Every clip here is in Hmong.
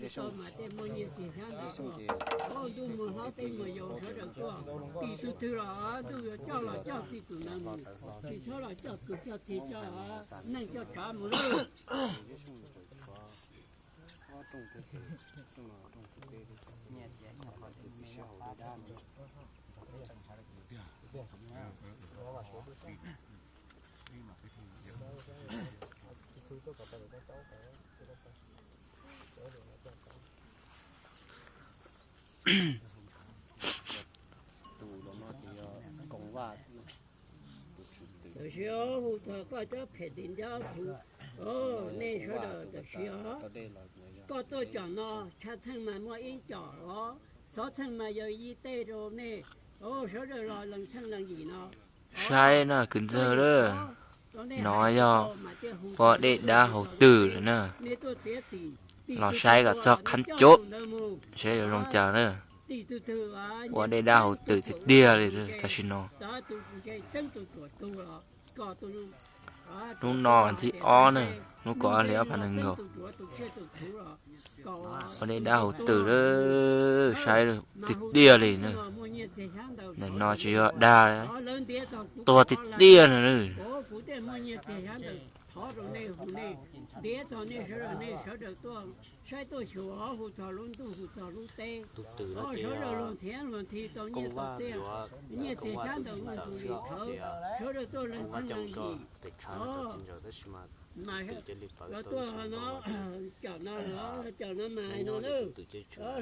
Mas tej muaj nyiaj txiag xyab ntawv tuaj, ntuj mus hlob teb mus yau sawv daws tuaj, tim tus twg los ntuj yuav coj los coj txij tus ntawd mus, tsis txhob los coj kwv coj tij coj neej coj tsav mus lawm. Tam sis hu txog koj cov phem tim ncab phuv, nej sawv daws tam sis os, koj tuaj com no, tshaj txheej mas muaj ib com os, xov txheej mas yog ib teg rau nej, sawv daws los lees txheej lees yim no. Saib no kwv ntxawg lawm, no yog ua dej dab hauv twm lawm na. Los saib kom txog qhab cub, saib yuav zoo cas na. Ua dej dab hauv twm tiag tiag li tam sim no. Hnub no thib ob na, hnub kaum ob hli ob phav nees nkaum. Ua dej dab hauv twm lawm, saib tiag tiag li na. Ntawm no tsis yog dag, tuag tiag tiag na. Saib tuaj xyuas, hu txog lub ntuj hu txog lub teb, sawv daws luag ntxhiav luag ntxhi tau nyiaj tau txiaj, nyiaj txiag xyab ntawv muaj tus li thawv, sawv daws tuaj lees txheej lees yim. Mas lawv tuaj no, cov no, cov no mas hais no na,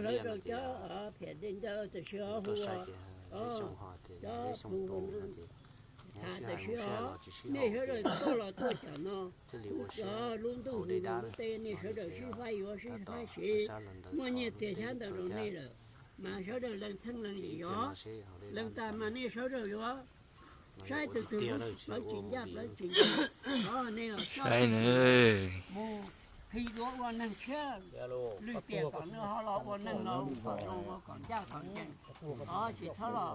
hlawv rau cov phem dej ntawd tam sis hu, cov phu tham tam sis os, nej sawv daws tuaj los tuaj cov no, lub ntuj hu lub teb nej sawv daws sib faib yuav sib faib siv, muaj nyiaj txiag xyab ntawv rau nej lawm, mas sawv daws lees txheej lees yim os, lees tas mas nej sawv daws yuav saib tus twg lawv tsis ncaj lawv tsis ncaj, nej los saib mus, phim duav ua neeg tshiab, lwm tiam kom nws ho los ua neeg los kom zoo ua kom ncaj kom ncees, tsis txhob los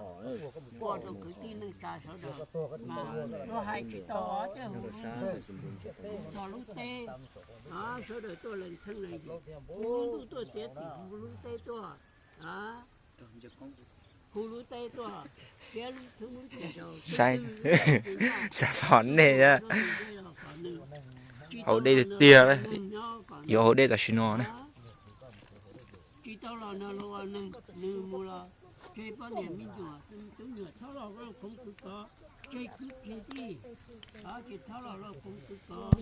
ua rau kwv tij neej tsa sawv daws, mas luag hais tsis tau os, tej hu lub ntuj, hu txog lub teb, sawv daws tuaj lees txheej lees yim, hu lub ntuj tuaj txiav txim, hu lub teb tuaj, hu lub teb tuaj, saib, tsa fo nej, hauv dej tiag tiag, yuav hauv dej tam sim no na. Tsis tau los no los ua neeg, nws mus los tseg poj niam me nyuam, tus nyuam txhob los lauj koov kws kov, tseg kwv tseg tij, tsis txhob los lauj koov kws kov.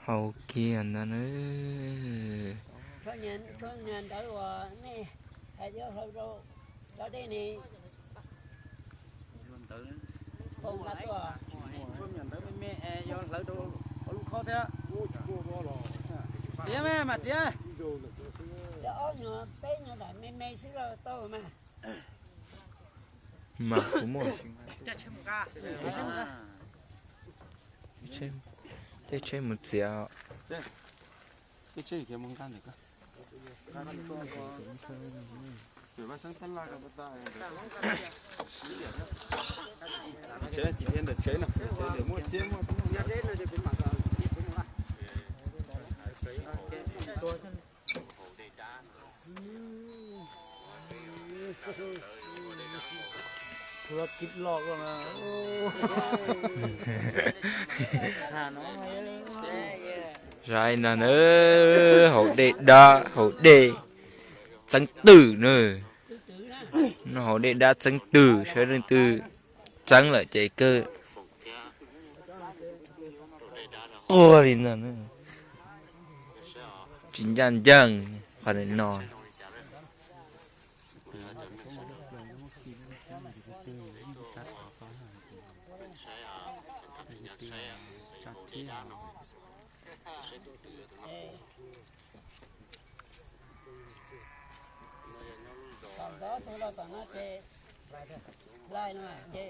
Hauv kiag ntawd na. Txhob nyiag ntawv uas nej hais yuav hlawv rau cov dej ne. Ntawv me me yog hlawv rau lub khob thiab. Txiav mas, mas txiav. Cov ob nyuag peb nyuag daim me me xwb los tau mas. Mas kuv muaj. Tej tsheb mus txiav. Saib no na, hauv dej dab, hauv dej txeeb twm na. No hauv dej dab txeeb twm, saib leej twg txeeb lawm ces kawg tuag li ntag. Tsis ncaj ncees qhov no. Tom ntov tus los tom no ces, lais no ces,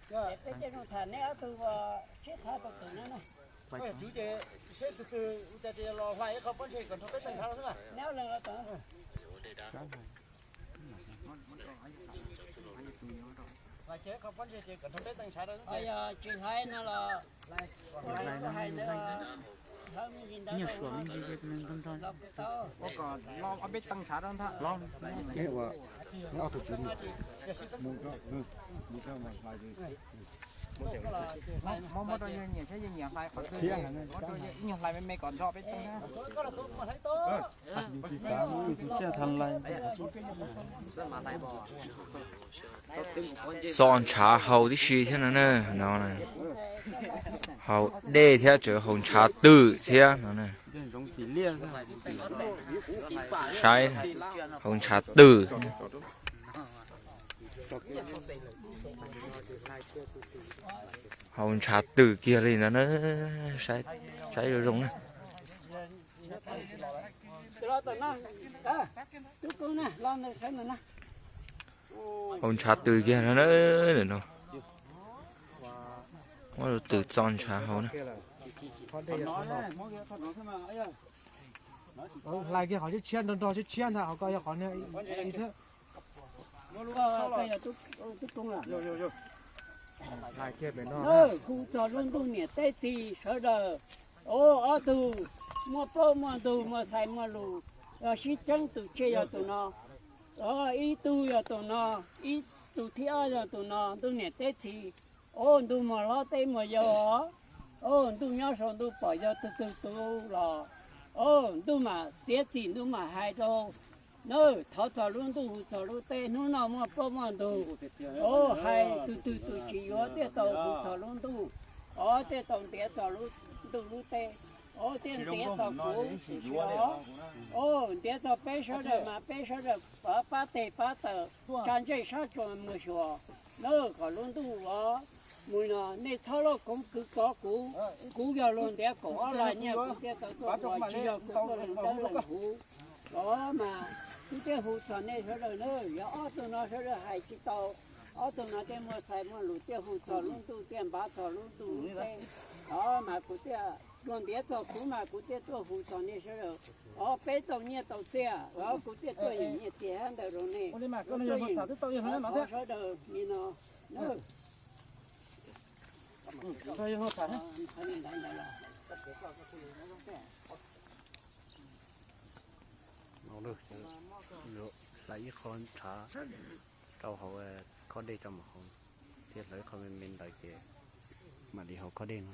ces peb coj zoo tham neb ob tug uas sib qhab tau twm no na. Kuv ces seb tus twg ua cas ces los hlais ib qho pob ntseg kom nrog peb tawg ntshav los xwb na. Neb ob leeg los tom no. Tsis hlais no los ua hais ntawd, hlawv me ntsis ntawd los kuj tau. Ob peb teev ntshav rau ntag. Muab rau yawg nyiam thiab yawg nyiam hlais qhov twg, muab rau yawg ib nyuag hlais me me kom nrog peb teev na. Txo ntshav haus tib si thiab no na, no na. Haus dej thiab tseem haus ntshav twm thiab no na. Saib, haus ntshav twm. Haus ntshav twm kiag li no na, saib zoo zoo na. Haus ntshav twm kiag no na, no. Muab tus twm txo ntshav haus na. Hlais kiag qhov tshiab tshiab nrog nrog tshiab tshiab ntag, qhov ko yog qhov niag ib xwb. Hu txog lub ntuj niam teb txiv sawv daws. Ob tug muaj plaub muaj ntug muaj xais muaj lus, sib txeeb tus tseg yog tus no, ib tug yog tus no, ib tug thib ob yog tus no, ntuj niam teb txiv. Ob, ntuj muag hlob teb muag yau os. Ob, ntuj nyob saum ntuj pom yog tus twg tus los. Ob, ntuj mam txiav txim ntuj mam hais rau. Nab, thov txog lub ntuj hu txog lub teb, hnub no muaj plaub muaj ntug. Ob, hais tus twg tus tsis yuav thiaj tau hu txog lub ntuj. Ob, thiaj tau ntiav txog lub ntuj lub teb. Ob, thiaj ntiav txog kuv tus tsis yuav. Ob, ntiav txog peb sawv daws mas peb sawv daws pab teg pab taw, tsa ntsej sab tsua mus xyuas. Nab, kom lub ntuj os mus no nej txhob loj koov kwv kov kuv. Kuv yog luag ntiav kaum ob lag nyiaj kuv thiaj tau tuaj ua, tsis yog kuv tuaj leej dawb leej huv. Os mas kuv thiaj hu txog nej sawv daws na, yog ob tug no sawv daws hais tsis tau, ob tug no thiaj muaj xais muaj lus thiaj hu txog lub ntuj thiaj npav txog lub ntuj lub teb. Os mas kuv thiaj, luag ntiav txog kuv mas kuv thiaj tuaj hu txog nej sawv daws. Os peb tau nyiaj tau txiaj, os kuv thiaj tuaj yeem nyiaj txiag ntawd rau nej. Kuv tuaj yeem thov sawv daws li no. Hlais ib qho ntshav rau hauv khob dej rau mam haus, thiab hlawv ib qho me me ntawd ces mam li haus khob dej no.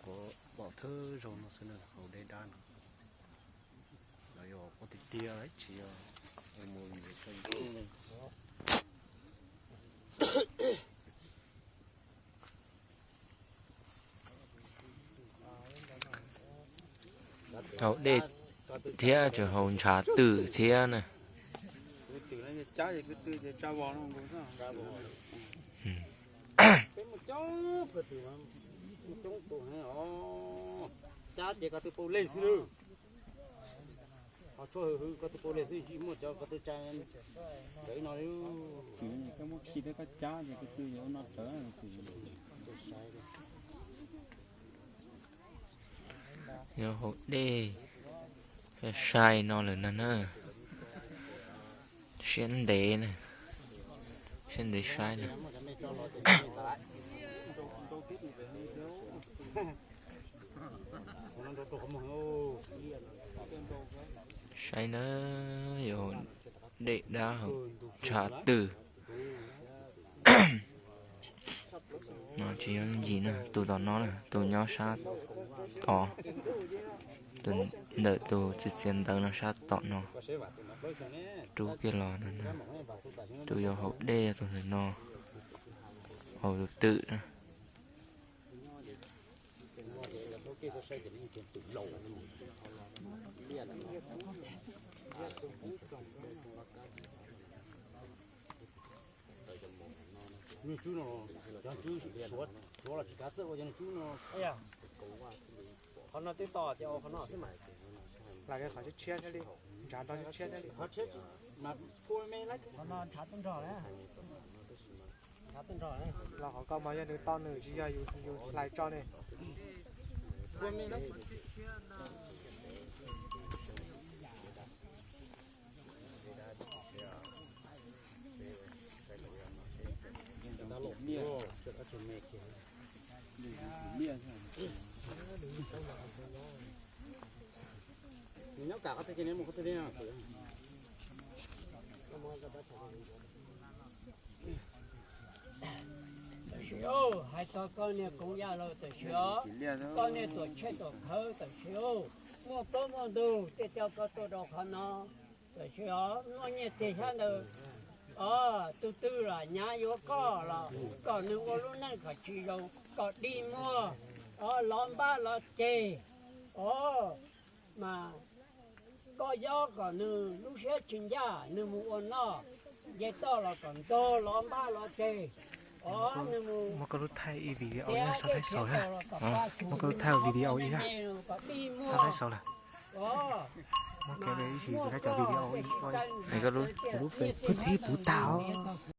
Kuv pom thawj zaug no xwb na, haus dej dab no. Lawv yuav ua tiag tiag tsis yog mus vim koj. Haus dej thiab tseem haus ntshav twm thiab na. Cab ces koj twb pau lej xwb lawm. Ho tshuaj hwv hwv koj twb pau lej xwb, tsis muaj cov koj twb tsa rawv no li. Koj muab khi thiab koj cab ces koj twb yuav no rawv. Yog haus dej sai no lawm no na. Siab ntev na, siab ntev saib na. Saib na, yog dej dab haus ntshav twm. No tsis yog ncig na, tus tom no na, tus nyob sab tod, tus ntawm tus txiv txiav ntawv no sab tom no. Rub kiag los no na, tus yuav haus dej yog tus ntawm no, haus tus twm na. Nws tswb no, cov tswb suav los tsis kav txawj ua cov nws tswb no. Qhov no twb to ces ua qhov no xwb mas. Hlais kiag qhov tshiab tshiab thiaj li, ntshav nrog tshiab thiaj li. Qhov tshiab mas phua me me lawm. Qhov no ntshav tuaj nrog lawm. Los qhov koj mas yog nws tau nws tsis yog yus hlais tso ne. Tam sim ub, hais txog koj niag koov yaj laug tam sim os, koj niag tuam tshaj tuam khawv tam sim ub, muaj plaub muaj ntug tej coj koj tuaj rau qhov no. Tam sim os, muaj nyiaj txiag xyab ntawd, o, tus twg los nyav yuav koj los kom nws ua lub neej kom tsis zoo, kom dig muag, o, lov npab lov ceg, o, mas koj yob kom nws lub siab tsis ncaj, nws mus ua noj, nce toj los kom ntog lov npab lov ceg, o, nws mus muab koj lub thaij ib video ib yam, txhob thaij saud lawm, muab koj lub thaij video ib yam, txhob thaij saud lawm, muab kev ib sim thaij cov video ib yam, lub Facebook puv tag os.